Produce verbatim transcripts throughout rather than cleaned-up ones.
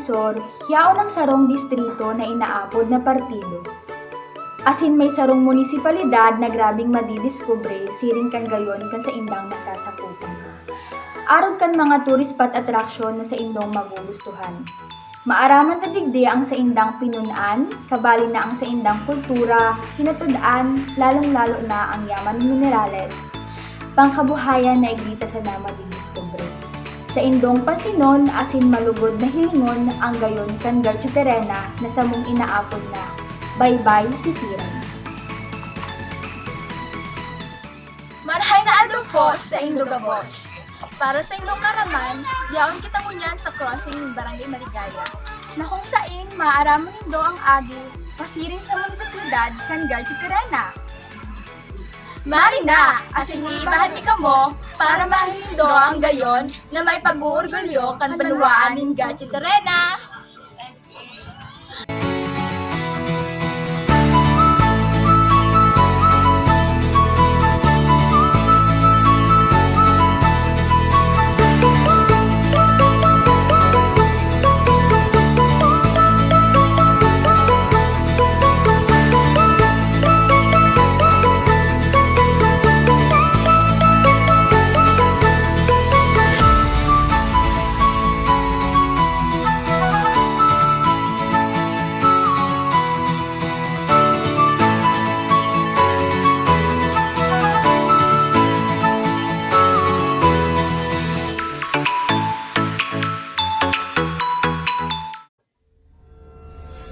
Sur, yaon ang sarong distrito na inaapod na partido. Asin may sarong munisipalidad na grabeng madidiskubre siring kan gayon kan saindang nasasakupan. Arog kan mga tourist spot attraction na saindong magugustuhan. Maaraman ta digdi ang saindang pinun-an, kabali na ang saindang kultura, hinatud-an, lalong-lalo na ang yaman nin minerales, pangkabuhayan na igdi ta sana madidiskubre. Saindong pansinon asin malugod na hilingon ang gayon kan Garchitorena na samong inaapod na Baybay Sisiran. Marahay na aldaw po sa saindo gabos. Para sa indong kaaraman, yaon kita ngunyan sa crossing nin Barangay Maligaya, na kung saen maaaraman nindo ang agi pasiring sa munisipalidad kan Garchitorena. Mari na, asin iibahan mi kamo para mahiling nindo ang gayon na may pag-uorgulyo kan banwaan nin Garchitorena.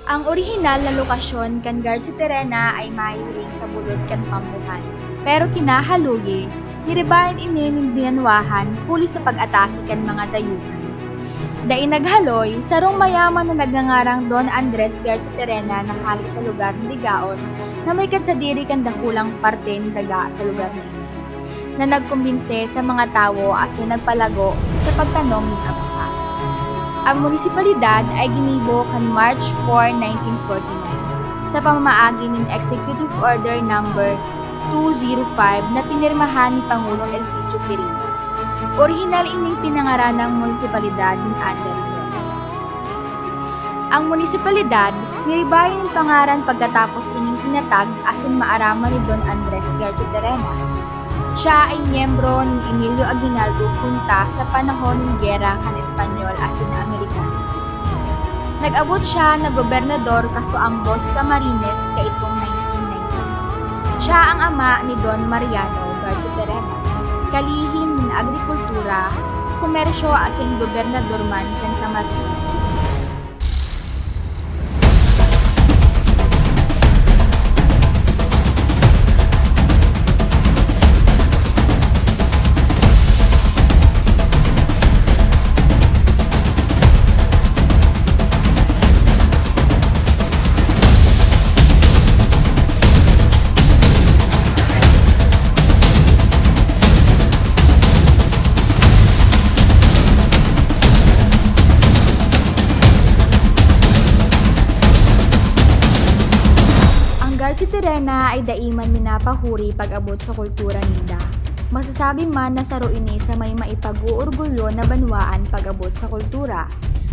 Ang orihinal na lokasyon kan Garchitorena ay mahihiling sa bulod kan Pambuhan, pero kinahaluye, niribayan ini nin binanwahan huli sa pag-atake kan mga dayuhan. Dai naghaloy, sarong mayaman na nagngangarang Don Andres Garchitorena na hale sa lugar nin Digaon na may kadsadiri kan dakulang parte nin daga sa lugar na ini, na nagkumbinse sa mga tawo asin nagpalago sa pagtanom nin abaka. Ang munisipalidad ay ginibo kan March four, nineteen forty-nine, sa pamamaagi nin Executive Order Number two zero five na pinirmahan ni Pangulong Elpidio Quirino. Orihinal ining pinangaranang munisipalidad ni Anderson. Ang munisipalidad niribayan nin pangaran pagkatapos ining inatag asin maaraman ni Don Andres Garchitorena. Siya ay miyembro ni Emilio Aguinaldo Junta sa panahon nin gera kan Espanyol asin Amerikano. Nag-abot siya na gobernador kaso ambos Camarines kaitong nineteen nineteen. Siya ang ama ni Don Mariano Garchitorena, kalihim nin agrikultura, komersyo asin gobernador man kan Camarines. Ang Garchitorena ay dai man minapahuri pag-abot sa kultura ninda. Masasabi man na saro ini sa may maipag-uorgulyo na banwaan pag-abot sa kultura,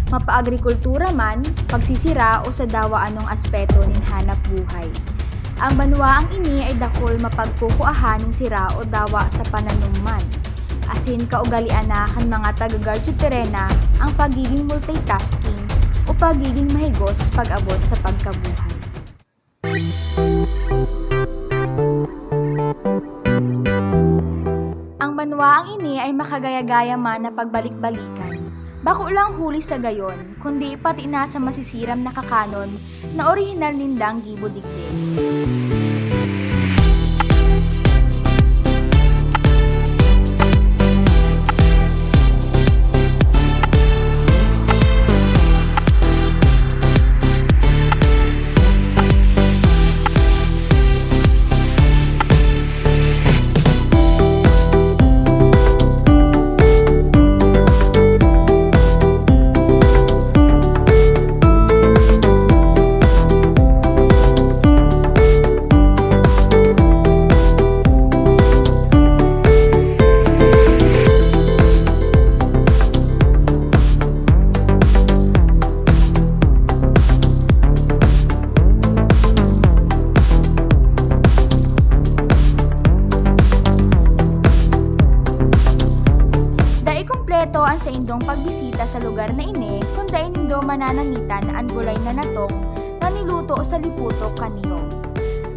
mapaagrikultura man, pagsisira o sa dawa anong aspeto nin hanap buhay. Ang banwaang ini ay dakul mapagkukuahan nin sira o dawa sa pananom man. Asin kaugalean na kan mga taga Garchitorena ang pagiging multitasking o pagiging mahigos pag-abot sa pagkabuhay. Ang banwaang ini ay makagaya-gaya man na pagbalik-balikan. Bako lang huli sa gayon, kundi pati na sa masisiram na kakanon na orihinal nindang gibo digdi. Sakto an saindong pagbisita sa lugar na ini kun dai nindo mananamitan an gulay na natong na niluto sa liputok kan niyog.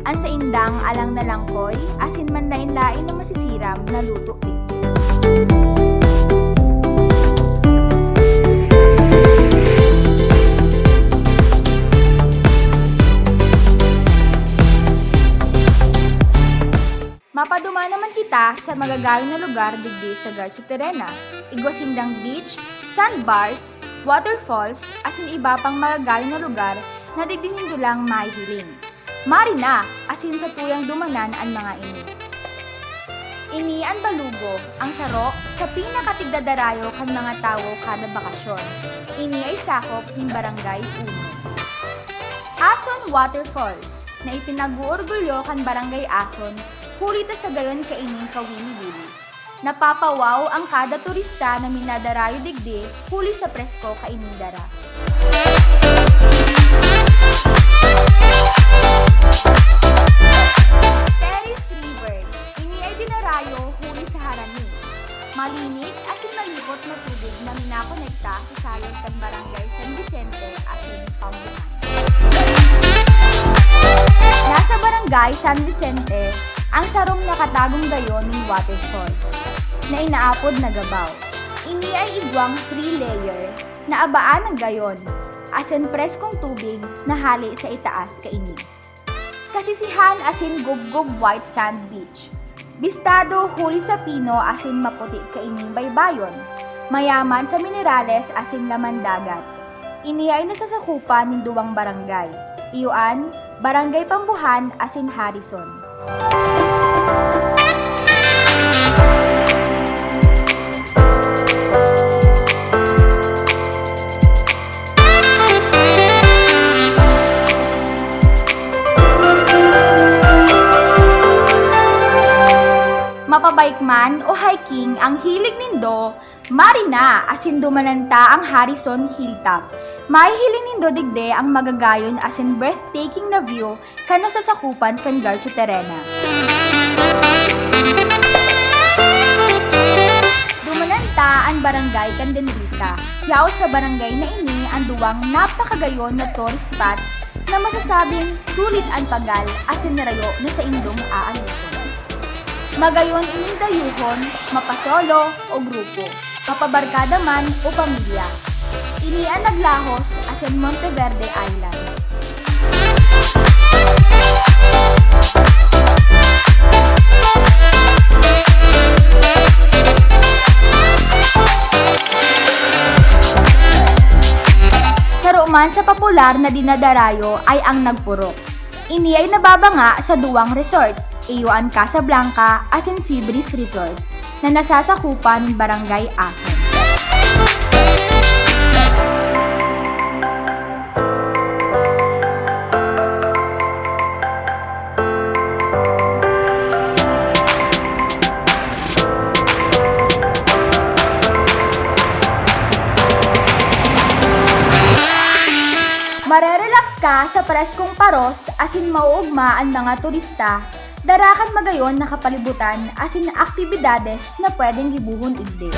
An saindang alang na langkoy asin manlaen-laen na masisiram na luto digdi. Mapaduman naman kita sa magagayon na lugar digdi sa Garchitorena. Igwa sindang beach, sandbars, waterfalls, asin iba pang magagayon na lugar na digdi nindo lang mahihiling. Marina, asin satuyang dumanan an mga ini. Ini an Balugo, ang saro sa pinakatigdadarayo kan mga tawo kada bakasyon. Ini ay sakop nin Barangay Uno. Ason Waterfalls, na ipinag-oorgulyo kan Barangay Ason, huli ta sa gayon kaining kawili-wili. Napapawaw ang kada turista na minadarayo digdi huli sa presko kaining dara. Peris River, ini ay dinarayo huli sa harani. Malinis asin malibot na tubig na minakonekta sa salog kan Barangay San Vicente asin Pambuhan. Nasa Barangay San Vicente ang sarong nakatagong gayon nin waterfalls na inaapod na Gabaw. Ini ay igwang three-layer na abaan na gayon, asin preskong tubig na hale sa itaas kaini. Kasisihan asin gubgob white sand beach. Bistado huli sa pino asin maputi kaining baybayon. Mayaman sa minerales asin laman dagat. Ini ay nasasakupan nin duwang barangay. Iyo an Barangay Pambuhan asin Harrison. Mapa-bike man o hiking ang hilig nindo, marina asin dumanan ta ang Harrison Hilltop. Mahihiling nindo digdi ang magagayon asin breathtaking na view kan nasasakupan kan Garchitorena. Dumanan ta an Barangay Candendita. Yaon sa barangay na ini an duwang napakagayon na tourist spot na masasabing sulit an pagal asin rayo na saindong aaliton. Magayon ining dayuhon, mapasolo o grupo, mapabarkada man o pamilya. Ini an Aglahos asin Monteverde Island. Saro man sa popular na dinadarayo ay ang Nagpurok. Ini ay nababanga sa duwang resort, iyo an Casablanca asin Seabreeze Resort, na nasasakupan nin Barangay Ason. Marerelax ka sa preskong paros asin mauugma an mga turista. Dara kan magayon na kapalibutan asin aktibidades na pwedeng gibohon igdi.